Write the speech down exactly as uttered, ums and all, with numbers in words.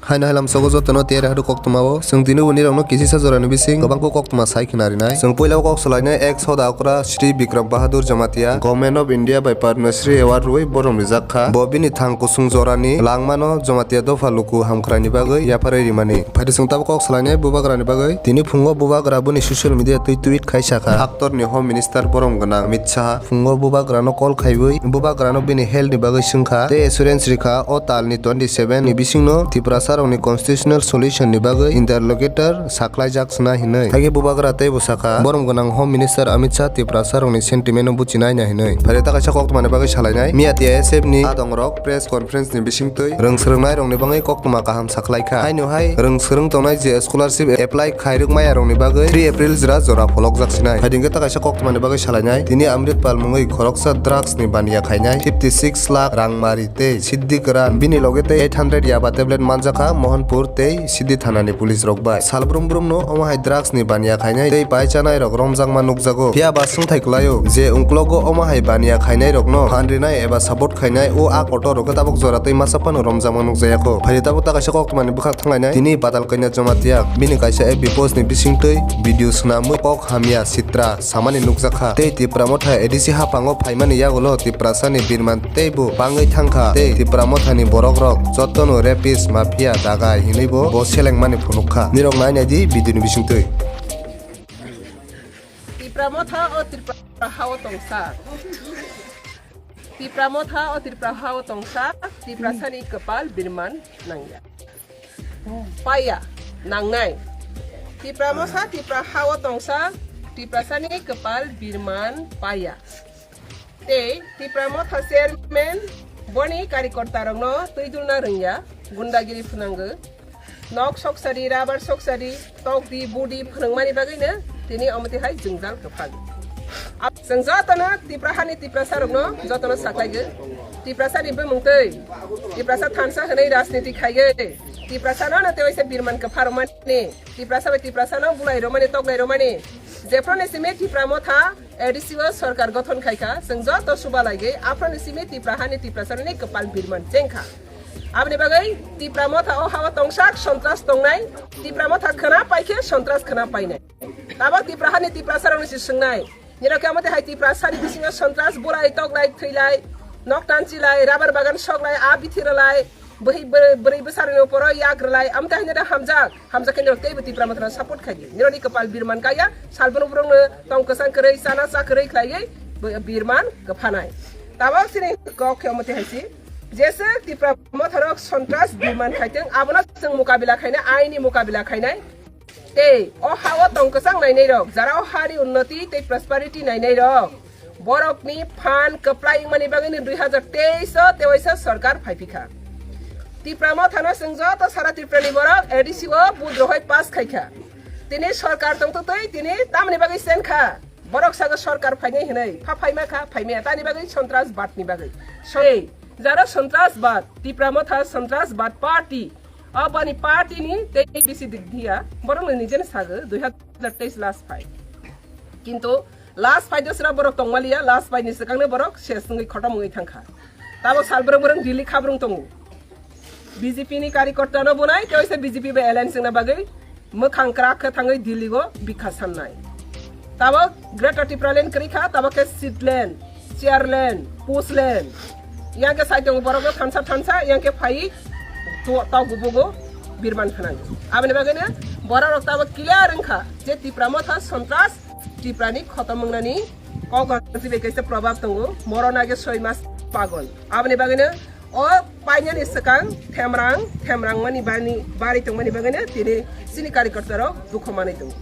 Haino hailam sogo jotono tiyari hadu koktwmao. Chwng tini bo nirokno kisisa jorani bising kwbangkhe koktwma sai khna rinai. Chwng puila o kok salainai ek soda okra Shri Bikram Bahadur Jamatia, Government of India bai Padma Shri Award rwui borom rijak kha. Bo bini thang kusung jorani langmano Jamatia dopha luku hamkraini bagwi yapharwi rimani. Phaidi chwng tabuk kok salainai bubagrani bagwi. Tini phungo bubagra boni social media twi tweet khai sakha. Haktorni Home Minister borom gwnang Amit Shah phungo bubagrano call khaiwi bubagrano bini health ni bagwi swngkha tei assurance rikha o talni twenty seven ni bisingno Tiprasarokni constitutional solution ni bagwi interlocutor saklaijak sna hinwi. Haikhe bubagra teibo sakha, borom gwnang Home Minister Amit Shah Tiprasarokni sentiment no buchinai na hinwi. Phaidi ta kaisa koktwmani bagwi salainai, miya T I S F ni adongrok press conference ni bisingtwi rwng swrwngnairokni bagwi koktwma kaham saklaikha. Haino hai rwng swrwng tongnai je scholarship apply khairwk mayarokni bagwi three April jora jora pholokjak sinai. Phaidi hwnkhe ta kaisa koktwmani bagwi salainai, tini Amritpal mungwi khoroksa drugs ni baniya khainai fifty six lakh rangmari tei Siddi Karan bini loge tei eight hundred yaba tablet manjakha Mohanpur tei Siddi thanani police rok bai. Sal brum brum no omo hai drugs ni baniya khainai tei pai chanai rok romjakma nukjago. Phiya ba swngthai kwlaio je ungklogo omo hai baniya khainai rokno phan rinai eba support khainai o a kotor rok tabuk jora tei masa phano romjakma nukjayakho. Phaidi tabuk ta kaisa koktwmani bwkhak thanglainai tini Badal Kanya Jamatia bini kaisa F B post ni bisingtwi video swnamwi kok hamya sitra samani nukjakha tei Tipra Motha A D C haphango phaimani yagulo Tiprasani birman teibo bangwi thangkha tei Tipra Mothani borokrok jotono rapist, mafia, dagai hinwibo bo selengmani phunukha. Nirok nai naidi video ni bisingtwi. Tipra Motha o Tripura hao tongsa. Tipra Motha o Tripura hao tongsa, Tiprasani kwpal birman nangya. Paya, nangnai. Tipra Motha Tripura hao tongsa, Tiprasani kwpal birman paya. Tei Tipra Motha chairman boni karikortarokno twi dulna rwngya, gundagiri phwnangwi. Nok soksari, rabar soksari, tokdi, budi phwnangmani bagwino tini omo twi hai jwngjal kwphang. Ab-, chwng jotono Tipra hani Tiprasarokno jotono saklaigwi. Tiprasani bumung twi, Tiprasa thansa hwnwi rajniti khaigwi. Tiprasano no tei waisa birman kwpha rwmani, Tiprasa bai Tiprasano bulai rwmani, toklai rwmani. Jephru ni simi Tipra Motha A D C o sorkar gothon khaikha, chwng joto suba laigwi aphro ni simi Tipra hani Tiprasarokni kwpal birman chengkha. Aboni bagwi Tipra Motha o hao tongsak sontras tongnai, Tipra Motha khwna paikhe sontras khwna painai. Tabok Tipra hani Tiprasarokni se swngnai. Nirok khe omo twi hai Tiprasani bisingo sontras bulai toklai thwilai, nok tanchilai, rabar bagan soklai, a bithi rwlai, bwhi bwrwi bwsarokni uporo yak rwlai, omo twi haino da hamjak. Hamjak khe nirok teibo Tipra Mothano support khaidi. Nirokni kwpal birman kaya, salbrum brumno tong kwchang kwrwi, chana cha kwrwi khlaiwi bo-, birman kwphanai. Tabok chini kok khe omo twi hai si, jesa Tipra Motharok sontras birman khaitwng, abono chwng mukabila khainai, aini mukabila khainai. Tei o ha-o tong kwchang nainairok, jara o hani unnoti tei prosperity nainairok, borokni phan kwplai wngmani bagwino dui hazar teis o tewaisa sorkar phaiphikha. Tipra Mothano chwng joto sara Tripurani borok A D C o budrohoi pass khaikha. Tini sorkar tongtwtwi tini tamni bagwi chenkha. Borok sago sorkar phainai hinwi. Pha phaima kha, phaimaya. Tani bagwi sontras badni bagwi. Sorry, jara sontras bad, Tipra Motha sontras bad party. Aboni party ni tei bisi dik dia. Borok ni nijeni sago dui hazar teis last fight. Kintu last fight o sira borok tongmaliya, last fight ni swkang no borok ses wngwi khotom wngwi thangkha. Tabo sal borok borok Delhi khabrung tongo. B J P ni karikorta no bunai, tei waisa B J P bai alliance wngna bagwi mwkhang kwrak khe thangwi Delhi o bikha sannai. Tabok Greater Tipraland kwrwi kha, tabok khe seatland, chairland, postland. Yang khe saitongo borok no thansa thansa, yang khe phai to-, tok gubugo birman phanang. Aboni bagwi no borok rok tabok clear wngkha je Tipra Motha sontras, Tipra ni khotom wngnani kok bai kaisa probab tongo, moro nage soi mas pagon. Aboni bagwi no o painani swkang themrang, themrang mani bani bari tongmani bagwino tini chini karikortarok dukho manwi tongo.